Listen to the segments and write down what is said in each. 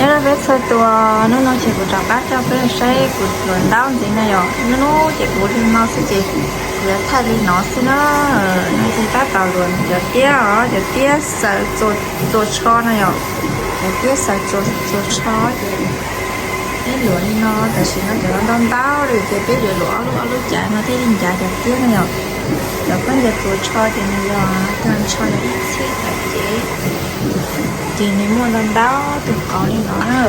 Nyob zoo peb txhua tus, hnub no ces kuv rov qab coj peb saib kuv luam ntaub ntxiv na yom. Hnub no ces kuv li no xwb ces kuv yuav thaij li no xwb na. No ces tab tom luam cov tiab os, cov tiab xaws txuas tsho na yom. Cov tiab xaws txuas tsho ces peb luam li no, tam sim no cov no ntau ntau li ces peb yuav luam ob lub ob lub cav no thiaj li ncav cov tiab na yom. Cov khaub ncaws txuas tsho ces nws yog tag nrho yog ib txhiab cav cev, ces nws muaj ntau ntau tus qauv li no na.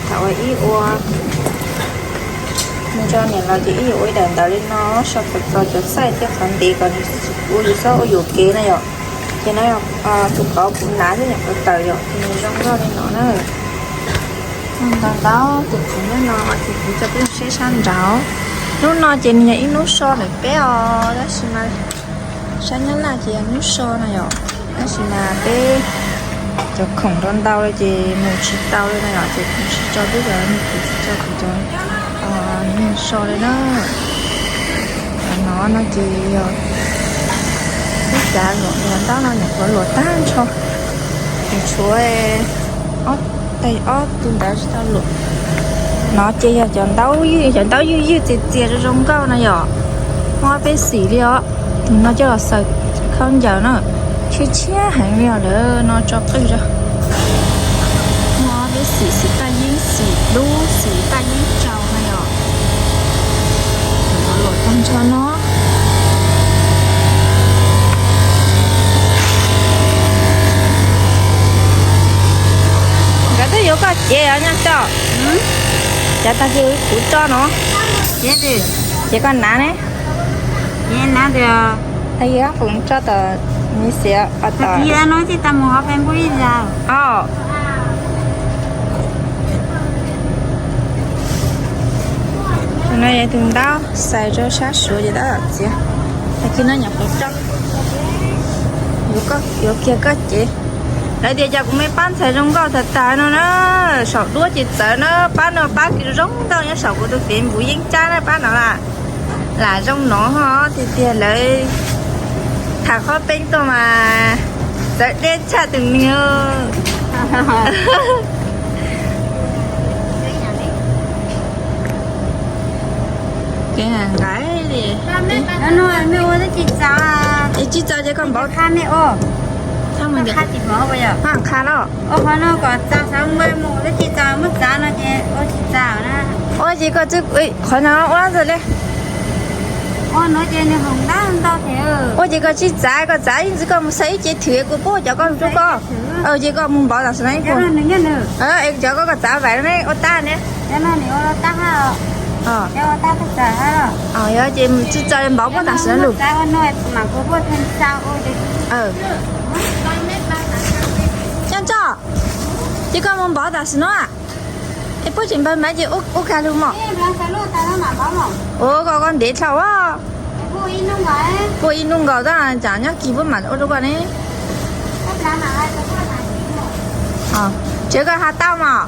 Thaum uas ib ua nws tso niam los ces ib yuav ua ib daim ntawv li no, so kawm txog cov xaij thiab qhov ntev kom nws ua yus xob ua yuam kev na yom. Ces no tus qauv kuv hnav xwb nyuam qhuav tawm yom, ces nws zoo nkauj li no na. Ntau ntau tus qauv nyob no ces kuv coj peb saib sab nraud. Hnub no ces nws yog ib hnub so ntawm peb os, tab sis mas sab Nyab Laj ces yog hnub so na yom. Tab sis mas peb cov khoom rau ntau li ces mus tsis tau li na yom, ces kuv tsis tso peb cov, kuv tsis tso kuv cov neeg so li na. Cov no no ces yog ib cav luam, cov ntaub no nyuam qhuav luam tag nrho, ces tshuav ob tus ntawd tsis tau luam. No ces yog cov ntaub ywj, cov ntaub ywj ywj txias txias zoo zoo nkauj na yom. Muaj ob peb xim li os. Tus no coj los xaws khaub ncaws na, tshiab tshiab heev li os, lawv no tso qwj rau. Muaj ob peb xim, xim paj yeeb, xim dub, xim paj yeeb tsaus na yom. Luam tag nrho no. Nkawd twb yuav koj cev os nyaj coj. Cov tag kis kuv tso no. Ces koj hnav ne. Tag kis koj foom tso tom mi xiav os. Tus no yog tus ntaub xaws rau sab Suav ces tab tom txiav. Tag kis no nyuam qhuav tso, yuav kiag koj cev. Lawv tias cas kuv me pab ntxhais zoo nkauj tag tag no na. Saum duab ces txawv na, pab no pab kis zoo nkauj nyob saum kuv tus Facebook Yeeb Tsab na, pab no lam zoo no ho tiag tiag, lawv tham qhob peeb tuaj mas txawv deb tshaj tus nws. Nqa li, tsis txaus ces koj npaum, qha los. Ua ces koj, qhov no ua ntxawg li. Ua ces koj tsis txav, koj txav ib ntsis koj mus xaws ib ce thwm kuv pub cov koj rau koj. Ces koj mus npaum tam sim no ib puas, es cov koj, koj txav vaim ne ua tab ne. Yog ces tsis txaus npaum puag tam sim no lus. Coj tso, ces koj mus npaum tam sim no. Es puab tseem npawg mas ces ua kag lug mog. Ua koj, koj ntev dhau as. Puag ib nub nkaus tab tsam nyob kis puab mam ua rau koj ne. Tsev koj has tau mog.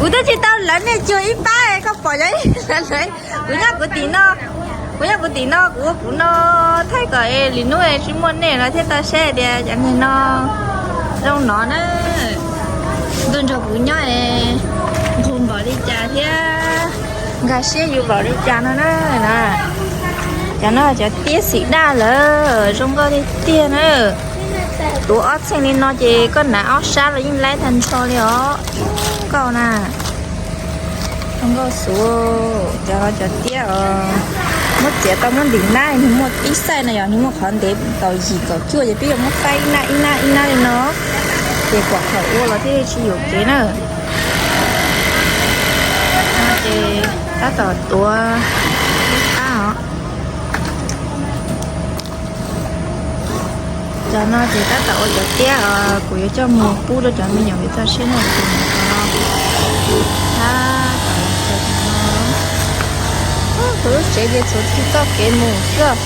Kuv twb tsis tau lawv nej cuag ib pab, koj pom yog ib lawv. Kuv nyob kuv tim no, kuv nyob kuv tim no, kuv ua kuv no, thaij kom es lwm hnub tsis muaj nej los thiaj tau saib tias cov neeg no zoo no na. Ntuj nrog kuv nyob es nqug npaum li cas thiab nkag siab yus npaum li cas no na. Cov no cov tiab xim daj lawm, zoo nkauj tiag tiag na. Tuav ob txheej li no ces koj hnav ob sab los yeej laib tag nrho li os. Zoo nkauj na. Zoo nkauj xwb. Cov no cov tiab os, muab txiav tau muab ntim nab, nws muaj ib xaij no yog nws muaj qhov ntev tau yim kaum cuaj ces peb yuav muab faib ib nab ib nab ib nab li no, ces kom thaum ua los thiaj tsis yuam kev na. Ces tab tom tuav lub qab os. Cov no ces tab tom ua cov tiab os, kuv yuav coj mus pub rau cov me nyuam txog siab na. Tab tom ua cov no, kuv lub tsev ces txhuav txij txoj kev mus xwb.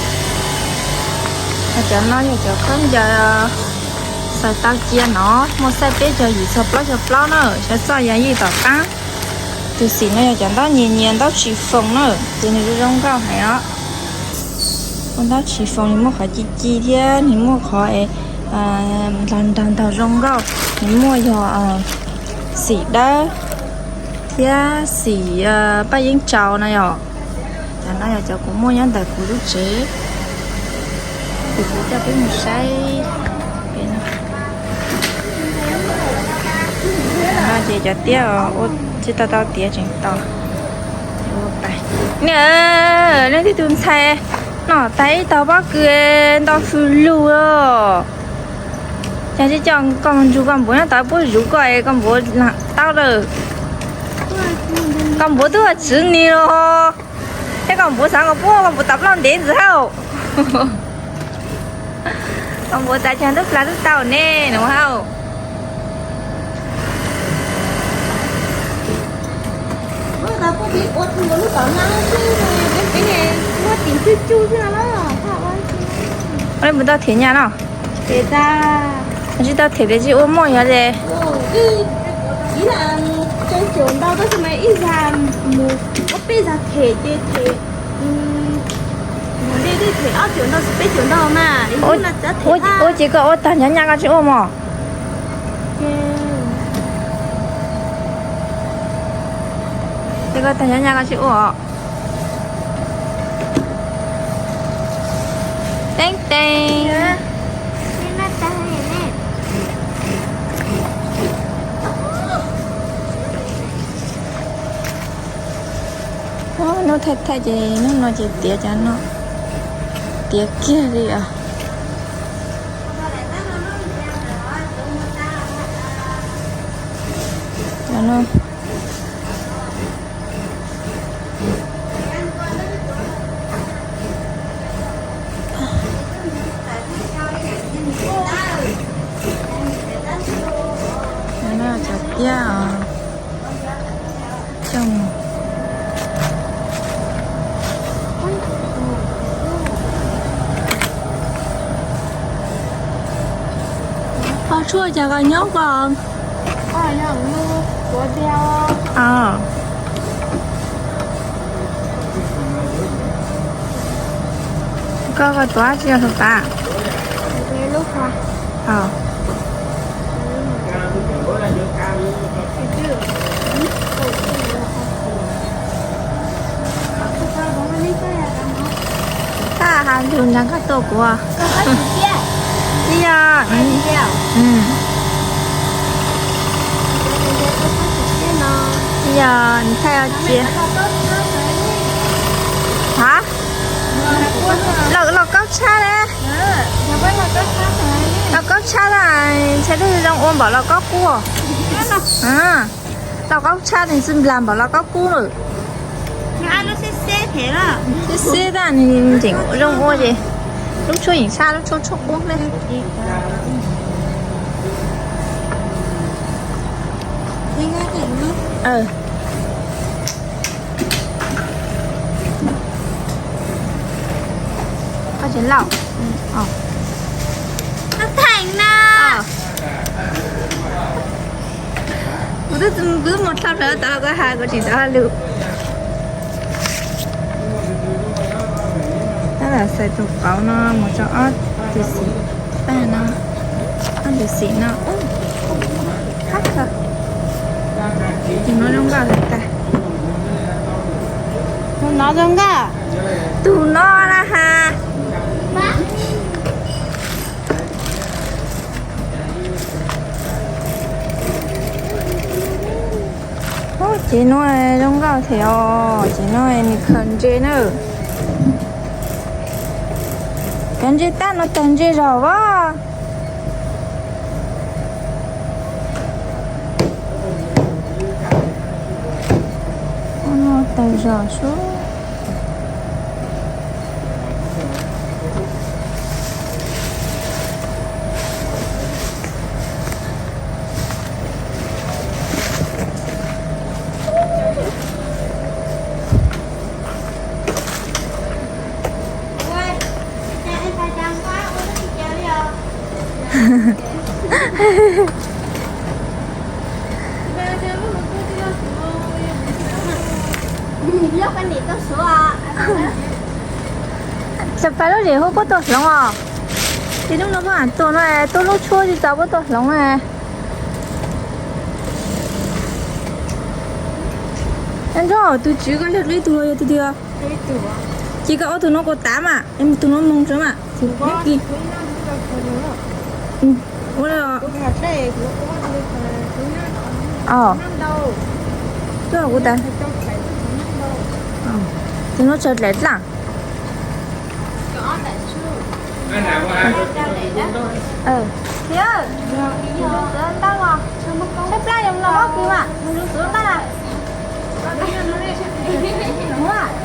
Cov no yog cov khaub ncaws xaws tau cia no, muaj xaij peb caug yim txog plaub caug plaub na, xyov txoj yog yij tom qab. Tus xim no yog cov ntaub nyias nyias ntaub tsis foom na, ces nws zoo nkauj heev os. Ua ntaub tsis foos nws muaj qhov ci ci thiab nws muaj qhov nrog nrog ntaug zoo nkauj, nws muaj yog xim dawb thiab xim paj yeeb tsaus no yom. Cov no yog cov kuv muaj nyob ntawm kuv lub tsev, ces kuv coj peb mus saib. Ces cov tiab ua tsis tau tau tiav tseem tos. Niam, nej tib tug ntxhais noj tas ib tog pob kws nto hws lug os. Cas tsis coj koj mus nrug koj npuav nyob tod puab zuv koj es koj npuav taub lawm. Koj npuav twb ua tswv nis los, thiab koj npuav xav koj puab koj npuav tas plaub ntev ntxiv hauj. Koj npuav tas cas tub plas tub tau ne nus hauj. Ua li mus tau them nyaj no. Tsis tau them tias tsis ua muaj yog li. Ua ces koj ua tag nrho nyaj koj tsis ua mog. Ces koj tag nrho nyaj koj tsis ua. Teeb teeb. Hnub thaij thaij ces hnub no ces tiav cov no, tiav kiag li os. Cov no. Cov no cov tiab os. Ho tshuaj cas koj nyob koj. Koj koj tuav tsis yog tus tas. Koj has lug nrog koj tuaj kuv. Ib yog, ib yog nws thaij cia. Ha? Lauj kaub tshab le. Lauj kaub tshab na, ntshai lub zoo ua npaum lauj kaub qub. Lauj kaub tshab ntxwb nplas npaum lauj kaub qub lawm. Xib xib tab nws tseem zoo ua ces lub tshuaj yeem tshab lub tshuaj tshuaj qub ne. Koj tsis lauj. Theem na. Kuv twb mus dhau plaws tod los koj has kuv tseem tau hais lus. Tab tom xaws tus qauv no mus rau ob tug xim paj no, ob tug xim no. Tus no zoo nkauj tas. Tus no zoo nkauj. Tus no na has. Ces no zoo nkauj thiab os, ces no nws khaws ntses na. Cov ntses tab no tawg ntses zog as. Tawg zog sub. Cov pais lub zem huab puab tau hloov os. Ces hnub no puab mam tuaj no, tuaj lub tshuab tsis tau puab tau hloov. Nyob nrog tus tswv koj yog ib tug los yog tus twg? Ces koj ob tug no kuv tav mas, tus no moog tso mas. Ua li os. Tus no tsaws dlaim dlaaj. Tus ntawd ntawd los, tshaib plab yog los ob kws mas, tus ntawd ntawd na.